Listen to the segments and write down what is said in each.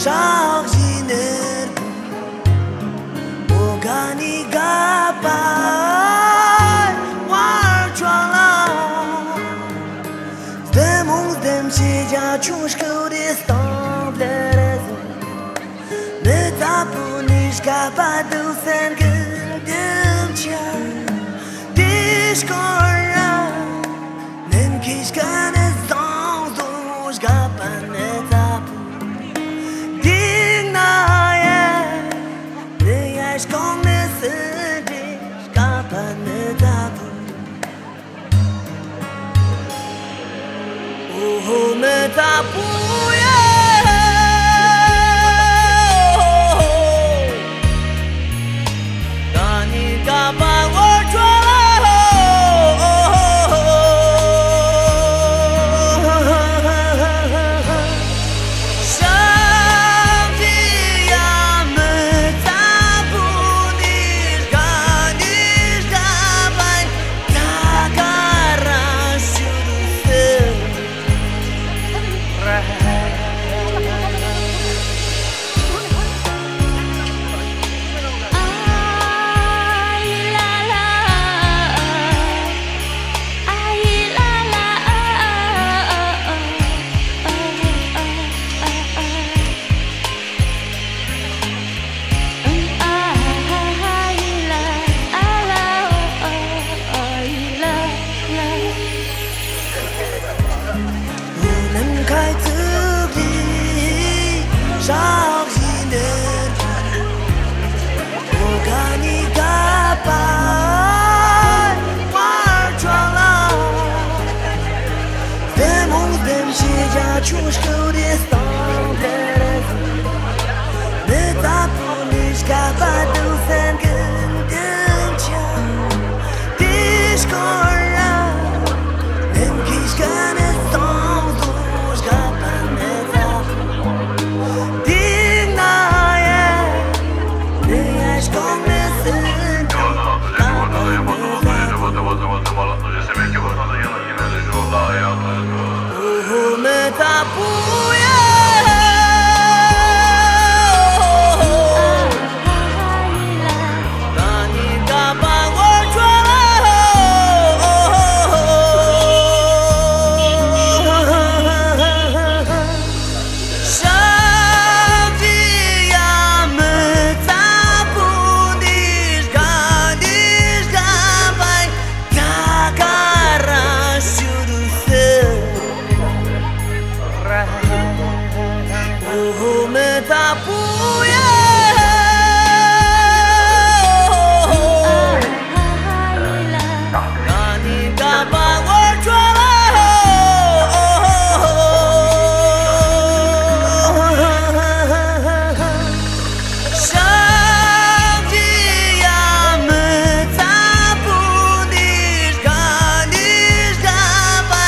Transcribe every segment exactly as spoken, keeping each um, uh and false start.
བདག་གཞན་ནར་བུ་མོ་ག་ནི་ག་པར་བར་ཆོག་ལ། སྡེ་མོང་སྡེམ་ཤེས་རྒྱ་ཆུང་སྐུ་རེ་སྟོང་ལེ་རེ་ཟུང་། མི་ཚ་པོ་ནི་སྐ་པ་དུ་སེན་གི་འདེམ་ཆ་དེ་སྐོར་ར། ནན་ཁིས་ཀ་ནི་སོང་སོང་སྐ་པ་མི་ཚ་པོ། དེང་ན་ཡ་ནི་ཡ་སྐོང་ནི་སི་འདྲི་སྐ་པ་མི་ཚ་པོ། ཨོ་ཧོ་མི་ཚ་པོ་ཡ། ད་ནི་ག་པ་འོ་ཅོ་ལ་ཧོ། ཤམ་ཇི་ཡ་མི་ཚ་པོ་ནི་ག་ནི་ག་པ།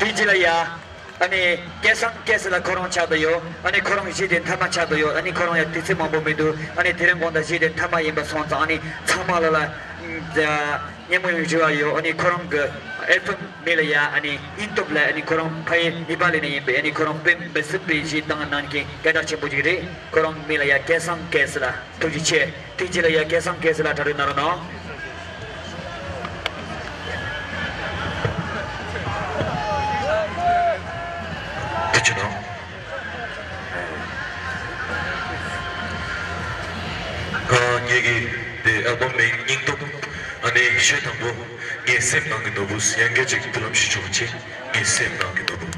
དུས་ཚིགས་ལ་ཡ། ཨ་ནི་སྐལ་བཟང་སྐལ་བཟང་ལ་ཁོ་རང་ཆགས་བསྡད་ཡོད། ཨ་ནི་ཁོ་རང་གཞིས་དེ་མཐའ་མ་ཆགས་བསྡད་ཡོད། ཨ་ནི་ཁོ་རང་ཡང་དུས་ཚོད་མང་པོ་མི་འདུག་ཨ་ནི་དེ་རིང་དགོང་དག་གཞིས་དེ་མཐའ་མ་ཡིན་པ་སོང་ཙང་། ཨ་ནི་ཚང་མ་ལ་ལ་སྙན་མོ་ཡང་ཞུ་བ་ཡོད། ཨ་ནི་ཁོ་རང་གི་ཨལ་བམ་མི་ལ་ཡ། ཨ་ནི་སྙིང་སྟོབས་ལ། ཨ་ནི་ཁོ་རང་ཕ་ཡུལ་ནེ་པ་ལི་ནས་ཡིན་པས། ཨ་ནི་ཁོ་རང་དཔེ་མི་སྲིད་པའི་གཞས་བཏང་གནང་མཁན་སྐད་གྲགས་ཆེན་པོ་ཅིག་རེད། ཁོ་རང་མི་ལ་ཡ་སྐལ་བཟང་སྐལ་བཟང་ལ་ཐུགས་རྗེ་ཆེ། དེ་རྗེས་ལ་ཡ་སྐལ་བཟང་སྐལ་བཟང་ལ་གྲ་སྒྲིག་གནང་རོགས་གནང་། ཐུགས་རྗེ་གནང་། ཨ། ངེད་ཀྱི་དེ་ཨལ་བམ་མིང་སྙིང་སྟོབས། ཨ་ནི་གཞས་དང་པོ་ངའི་སེམས་ནང་གི་ནོར་བུ། ཡང་བསྐྱར་ཅིག་འབུལ་ལམ་ཞུ་ཆོག་པ་བྱེད། ངའི་སེམས་ནང་གི་ནོར་བུ།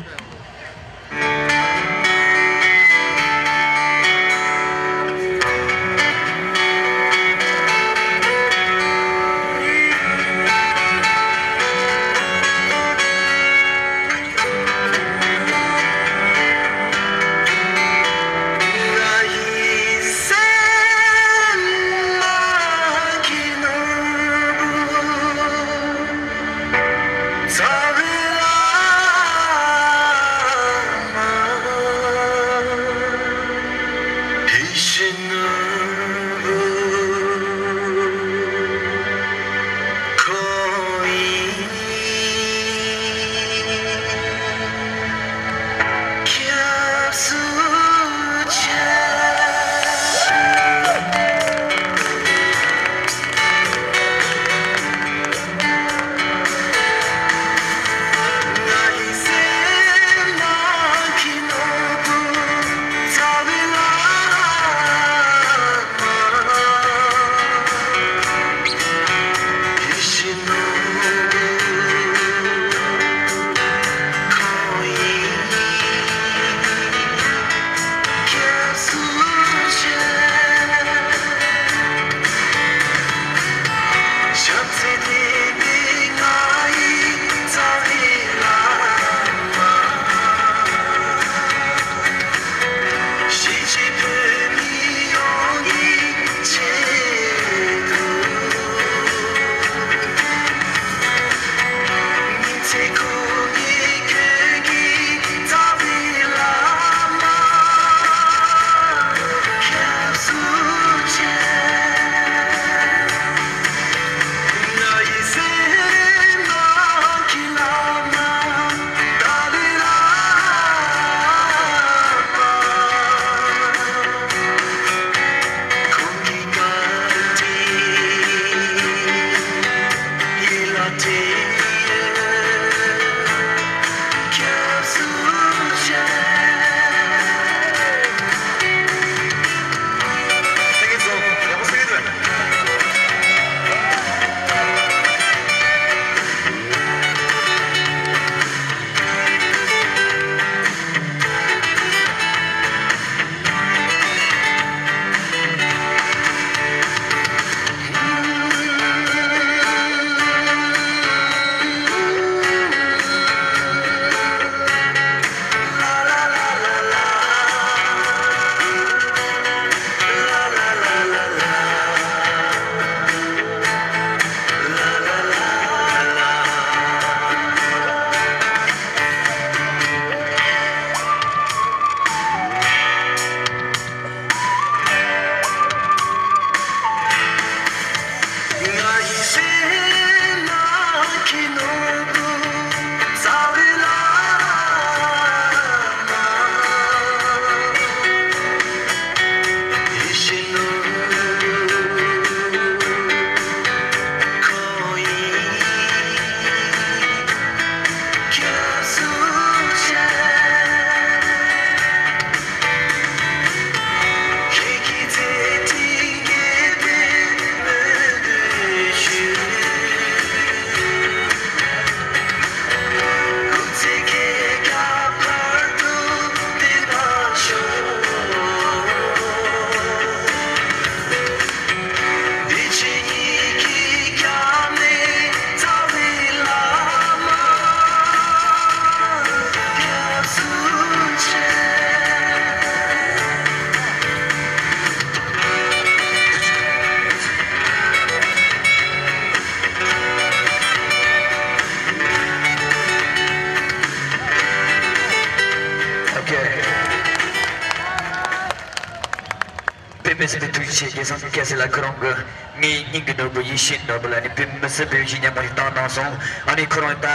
ཆེ་སྐལ་བཟང་སྐལ་བཟང་ལགས་ཁོ་རང་གི་ངའི་སྙིང་གི་ནོར་བུ་ཡིད་བཞིན་ནོར་བུ་ལ་ནི་དཔེ་མི་སྲིད་པའི་ཡིད་ཆེས་ཉམས་མོ་ཞིག་བཏང་གནང་སོང་། ཨ་ནི་ཁོ་རང་ད་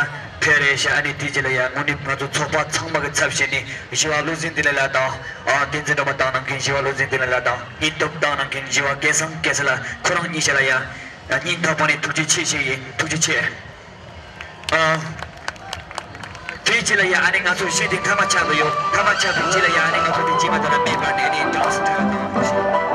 ཕེབས་རེད་ཤག་ཨ་ནི་དེ་རྗེས་ལ་ཡ་དངོས་གནས་ང་ཚོ་ཚོགས་པ་ཚང་མ་གི་ཚབ་བྱས་ནས་བཞི་བ་བློ་འཛིན་བདེ་ལེགས་ལགས་དང་། ཨ་བསྟན་འཛིན་སྒྲོལ་མ་བཏང་གནང་མཁན་བཞི་བ་བློ་འཛིན་བདེ་ལེགས་ལགས་དང་། སྙིང་སྟོབས་བཏང་གནང་མཁན་བཞི་བ་སྐལ་བཟང་སྐལ་བཟང་ལགས་ཁོ་རང་གཉིས་ཆ་ལ་ཡ་སྙིང་ཐག་པ་ནས་ཐུགས་རྗེ་ཆེ་ཞུ་ཡིན། ཐུགས་རྗེ་ཆེ། ཨ། དེའི་རྗེས་ལ་ཡ་ཨ་ནི་ང་ཚོ་ཤུ་ཊིང་མཐའ་མ་ཆགས་ཀྱི་ཡོད། མཐའ་མ་ཆགས་པའི་རྗེས་ལ་ཡ་ཨ་ནི་ང་ཚོ་དེ་རྗེས་མ་ད་ལ་མེད་པ་ནས་ནི་ཌན་སི་ཐོན་གནང་།